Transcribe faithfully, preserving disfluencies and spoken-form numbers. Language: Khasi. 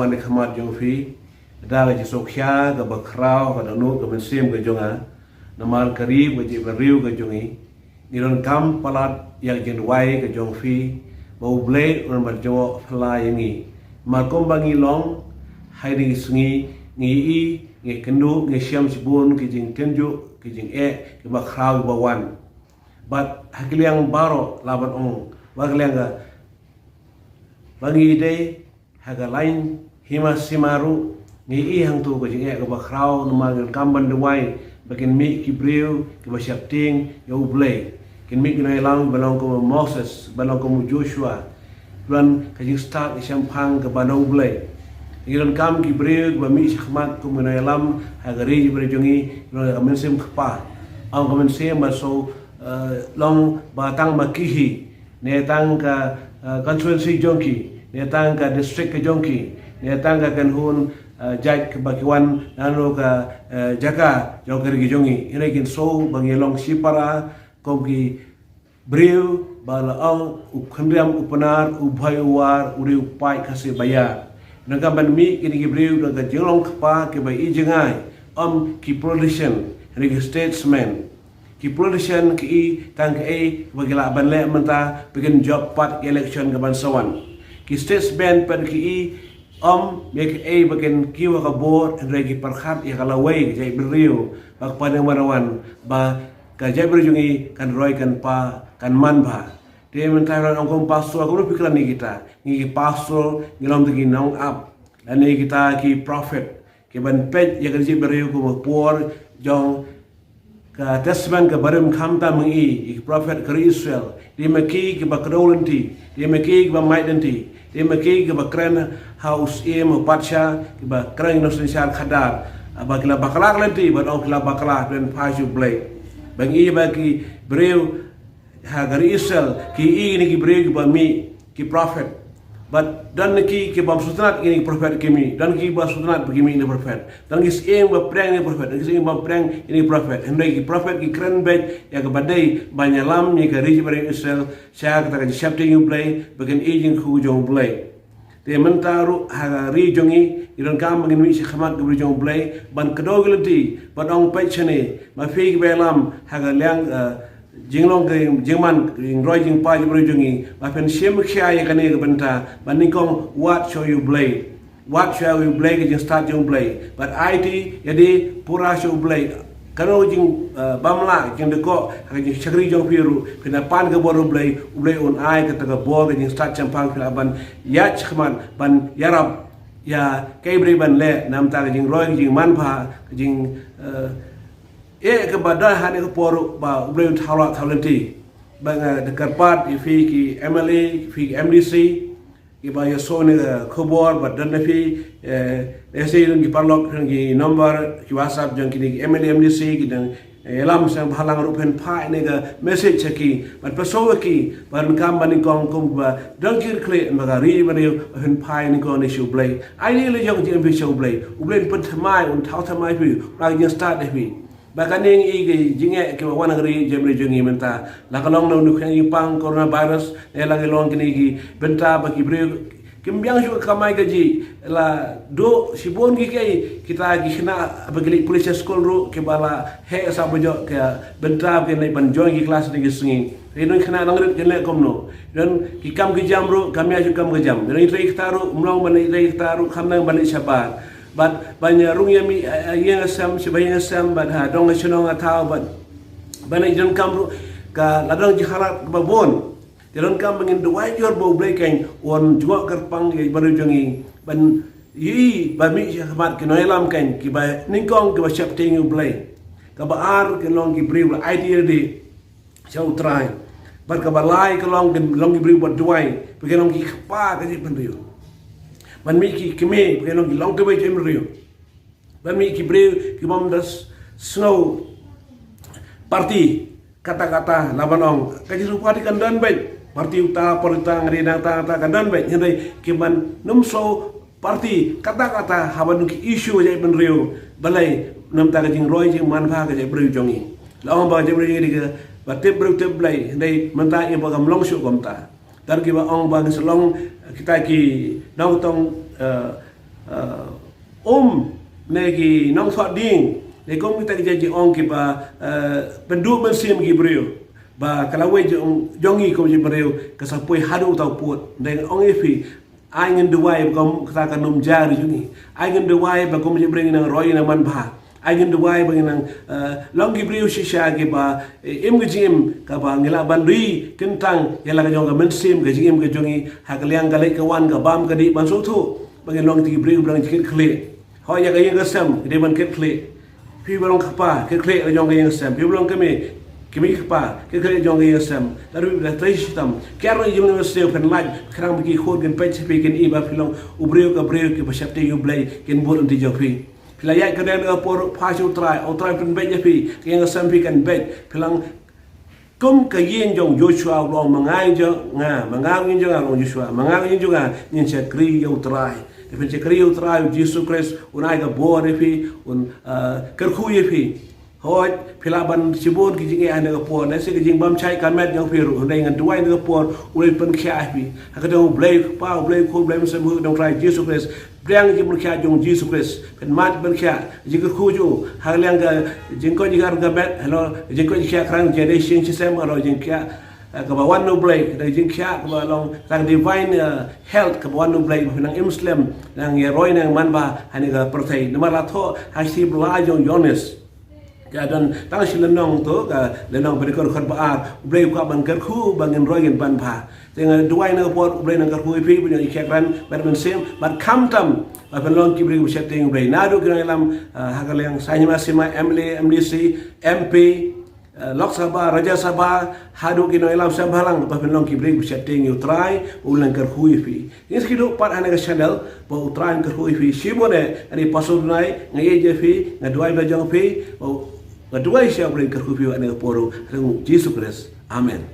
Wan khmat jong phi da ka jingsngewkhia kaba khraw, ka dohnud, ka mynsiem ka jong nga. Namar ka ri bad ka jaitbynriew ka jong ngi, ngi donkam palat ïa ka jingduwai ka jong phi ba U Blei un ban jngoh phylla ïa ngi. Namar kumba ngi long ha kine ki sngi, ngi i, ngi kynduh, ngi shem shibun ki jingtynjuh, ki jingeh kiba khraw kiba wan. Bad ha ki liang baroh, lah ban ong, ba ka liang ka ba ngi dei ha ka lain hima sima ruh, ngi i hangto ka jingeh kaba khraw. Namar ngi donkam ban duwai ba kin mih ki briew kiba sheptieng ïa U Blei. Kin mih ki nongïalam ba long kum u Moses, ba long kum u Joshua, ban ka jingstad ka shemphang kaba na U Blei. Ngi donkam ki briew kiba mih shakhmat kum ki nongïalam ha ka ri jaitbynriew jong ngi, long ka mynsiem kpa, ong ka mynsiem ba shu, eh, long ba tang ma ki hi, ne tang ka, eh, constituency jong ki, ne tang ka district ka jong ki, ne tang ka kynhun, eh, jait kaba ki wan na kano ka, eh, jaka jong ka ri ka jong ngi. Hynrei kin shu ba ngi long shipara kum ki briew ba la ong, u khynriam u Pnar, u Bhoi u War, u Riewpaid Khasi Baïar. Nangta ban mih kine ki briew da ka jinglong kpa kiba i jngai, ym ki politician, hynrei ki statesman. Ki politician ki i tang kaei ba ki lah ban leh mynta ba kin jop pat ka election ka ban sa wan. Ki statesman pat ki i ym ïa kaei ba kin kiew ha ka bor, hynrei ki pyrkhat ïa ka lawei ka jaitbynriew ba ka pynbna wan, ba ka jaitbynriew jong ngi kan roi kan pa, kan manbha. Te mynta ngan ong kum pastor, kumno phi kren ïa kita? Ngi ki pastor ngi long tang ki nongap, lane kita ki prophet, ki ban peit ïa ka jaitbynriew kum ka por jong ka Testament kaba rim. Khamtam ngi i ki prophet ka ri Israel, dei ma ki kiba kdew lynti, dei ma ki kiba mait lynti, dei ma ki kiba kren ha u syiem, u patsha, kiba kren ïa u nongsynshar khadar. Ba ki la bakla lynti, ba ong ki la bakla, pynphai sha U Blei. Ba ngi i ba ki briew ha ka ri Israel ki i kine ki briew kiba mih ki prophet. Bad don ki ki bym sngewtynnat ïa kine ki prophet ki mih, don ki ba sngewtynnat ba ki mih ïa kine ki prophet, don ki syiem ba pdiang ïa kine ki prophet, don ki syiem ba pdiang ïa kine ki prophet. Hynrei ki prophet ki kren beit ïa kaba dei ban ïalam ïa ka ri jaitbynriew Israel sha kata ka jingsheptieng U Blei, ba kin i jingkyrkhu jong U Blei. Te mynta ruh ha ka ri jong ngi, ngi donkam ba ngin mih shakhmat ka ri jong U Blei, ban kdew ki lynti, ban ong peit shane, ma phi kiba ïalam ha ka liang, eh, jinglong ka jingman, jingroi jingpar jong U Blei jong ngi, ba phin shim khia ïa kane ka bynta, ba nyngkong wad sha U Blei. Wad sha U Blei, ka jingstad jong U Blei. Bad aiti ïa dei pura sha U Blei. Kano jing, eh, bamla, jingdkoh ha ka jingshakri jong phi ruh, phin pan ka bor U Blei, U Blei un ai kata ka bor, ka jingstad shemphang, phin lah ban ïaid shakhmat, ban ïarap ïa kaei ba dei ban leh, namar ka jingroi, ka jingmanbha, ka jing, eh, eh, kaba don ha kane ka por ruh ba U Blei un thaw lah thaw lynti. Ba nga da kyrpad ïa phi ki M L A, phi ki M D C, kiba ïohsngew ïa kane ka khubor, ba don na phi, eh, ïa phi don ki paralok, don ki number ki WhatsApp jong kine ki M L A, M D C, ki don, eh, ïalam sngewbha lang ruh phin phai ïa kane ka message sha ki, bad pynshoi ïa ki, ba donkam ba nyngkong kum ba don ki riewklieh, ba ka ri ba ïoh, phin phai nyngkong ne sha U Blei. Ai ne la jong jingim phi sha U Blei. U Blei un pynthymmai, un thaw thymmai phi, un ai jingstad ïa phi. Ba kane ngi i ki jingeh kiba wan ha ka ri jaitbynriew jong ngi mynta. La ka long na u khñiang jingpang coronavirus, ne la ka long kine ki bynta ba ki briew kim biang shuh ka kamai kajih, la duh shibun ki, ki, kita ki khynnah ba ki leit pule sha skul ruh kiba la heh sa ba jong ka bynta ba kin leit ban join ki klas ha kine ki sngi. Ki nongkhynnah nongrit kin leh kumno? Don ki kam ki jam ruh kam ïa shuh kam ki jam. Don ki trei kita ruh, ym long ban trei kita ruh, kham nang ban leit shabar. Bad ban ïa rung ïa mih, eh, eh, ïing ha sem, sha ba ïing ha sem, bad ha dong ha shnong ha thaw, bad ban ïa donkam ruh ka la don jinghalat kaba bun. Te donkam ba ngin duwai jur ba U Blei kan un jngoh kyrpang ïa baroh jong ngi, ban ïohi ba mih shakhmat ki nongïalam kan kiba nyngkong, kiba sheptieng ïa U Blei. Kaba ar, kin long ki briew ba aiti ïa lade sha U Trai. Bad kaba lai ka long, kin long ki briew ba duwai, ba kin long ki kpa ka jaitbynriew. Ban mih ki kmie, ba kin long ki longkmie jaitbynriew. Ban mih ki briew ki bym da sngew party kata kata, lah ban ong. Ka jingsngew party kan don beit. Party uta, party uta, ngi dei nangta, nangta kan don beit. Hynrei ki ban nym sngew party kata kata haba don ki issue jaitbynriew. Balei? Namar ka jingroi jingmanbha ka jaitbynriew jong ngi. La ong ba ka jaitbynriew jong ngi dei kaba tip briew tip Blei. Hynrei mynta ïa ba kam long shuh kumta. Don kiba ong ba ngi sa long kita ki nongtong, eh, um ne ki nongthoh ding, ne kum kita ki jait jingong kiba pynduh mynsiem ki briew, ba ka lawei jong ngi kum ki briew ka sa poi haduh uta u pud. Dei ong ïa phi, ai ngin duwai ba kum kata kan ym jia ri jong ngi. Ai ngin duwai ba kum ki briew ngi nang roi, nang manbha. Ai ngin duwai ba ngin nang long ki briew shisha kiba im ka jingim kaba ngi lah ban ri kyntang ïa la ka jong ka mynsiem, ka jingim ka jong ngi ha ka liang ka leit ka wan, ka bam ka dih, ban sngewthuh ba ngin long ki briew ba dang jingkit khlieh. Hooid, ïa ka ïing ka sem ki dei ban kit khlieh. Phi ba long kpa, kit khlieh la jong ka ïing ka sem. Phi ba long kmie, kmie kpa, kit khlieh la jong ka ïing ka sem. Lada phi da trei shitom, kiar noh university, phin lait, khnang ba ki khun kin peit sha phi, kin i ba phi long u briew ka briew kiba sheptieng ïa U Blei, kin bud lynti jong phi. Phi la ïaid kyrdan ka por, phai sha U Trai, U Trai pynbeit ïa phi, ka ïing ka sem phi kan beit. Phi long kum ka ïing jong Joshua, u ong, ma nga ïing jong nga, ma nga ïing jong nga, u ong Joshua, ma nga ïing jong nga, ngin shakri ïa U Trai. Lada phin shakri ïa U Trai, U Jisu Khrist un ai ka bor ïa phi, un kyrkhu ïa phi. Hooid, phi lah ban shibun ki jingeh ha kane ka por, lehse ka jingbam shai ka met jong phi ruh. Hynrei ngan duwai ha kane ka por, U Blei un pynkhiah ïa phi. Ha ka kyrteng U Blei Kpa, U Blei Khun, U Blei Mynsiem Bakhuid, U Trai Jisu Khrist. Pdiang jingpynkhiah jong U Jisu Khrist. Phin mad pynkhia jingkyrkhu jong u ha ka liang ka jingkoit jingkhiah ka met, halor jingkoit jingkhiah kyrang, jingdei shisien shisien, halor jingkhiah kaba wan na U Blei, ka jingkhiah kaba long tang divine health kaba wan na U Blei, ba phin nang im slem, nang ïaroi, nang manbha ha kane ka pyrthei. Namar la thoh ha ka shithi ba la ai jong u Ïoannis, ka don tang shi lynnong, to ka lynnong ba dei ka dkhot ba ar, U Blei u kwah ban kyrkhu ba ngin roi, ngin manbha. Te nga duwai ha kane ka por U Blei un kyrkhu ïa phi, ban ïoh jingkyrkhu, ban mynsiem, bad khamtam ba phin long ki briew ba sheptieng ïa U Blei. Naduh ki nongïalam ha ka liang Saiñ Hima Sima, M L A, M D C, M P, Lok Sabha, Rajya Sabha, haduh ki nongïalam seng bhalang, ba phin long ki briew ba sheptieng ïa U Trai, ba U Blei un kyrkhu ïa phi. Ngin sa kiew pat ha kane ka channel, ba U Trai un kyrkhu ïa phi. Shibun eh, nga dei Pastor Dunai, nga ïeit ïa phi, nga duwai ba jong phi, nga duwai sha U Blei un kyrkhu ïa phi ha kane ka por ruh, ha ka kyrteng U Jisu Khrist. Amen.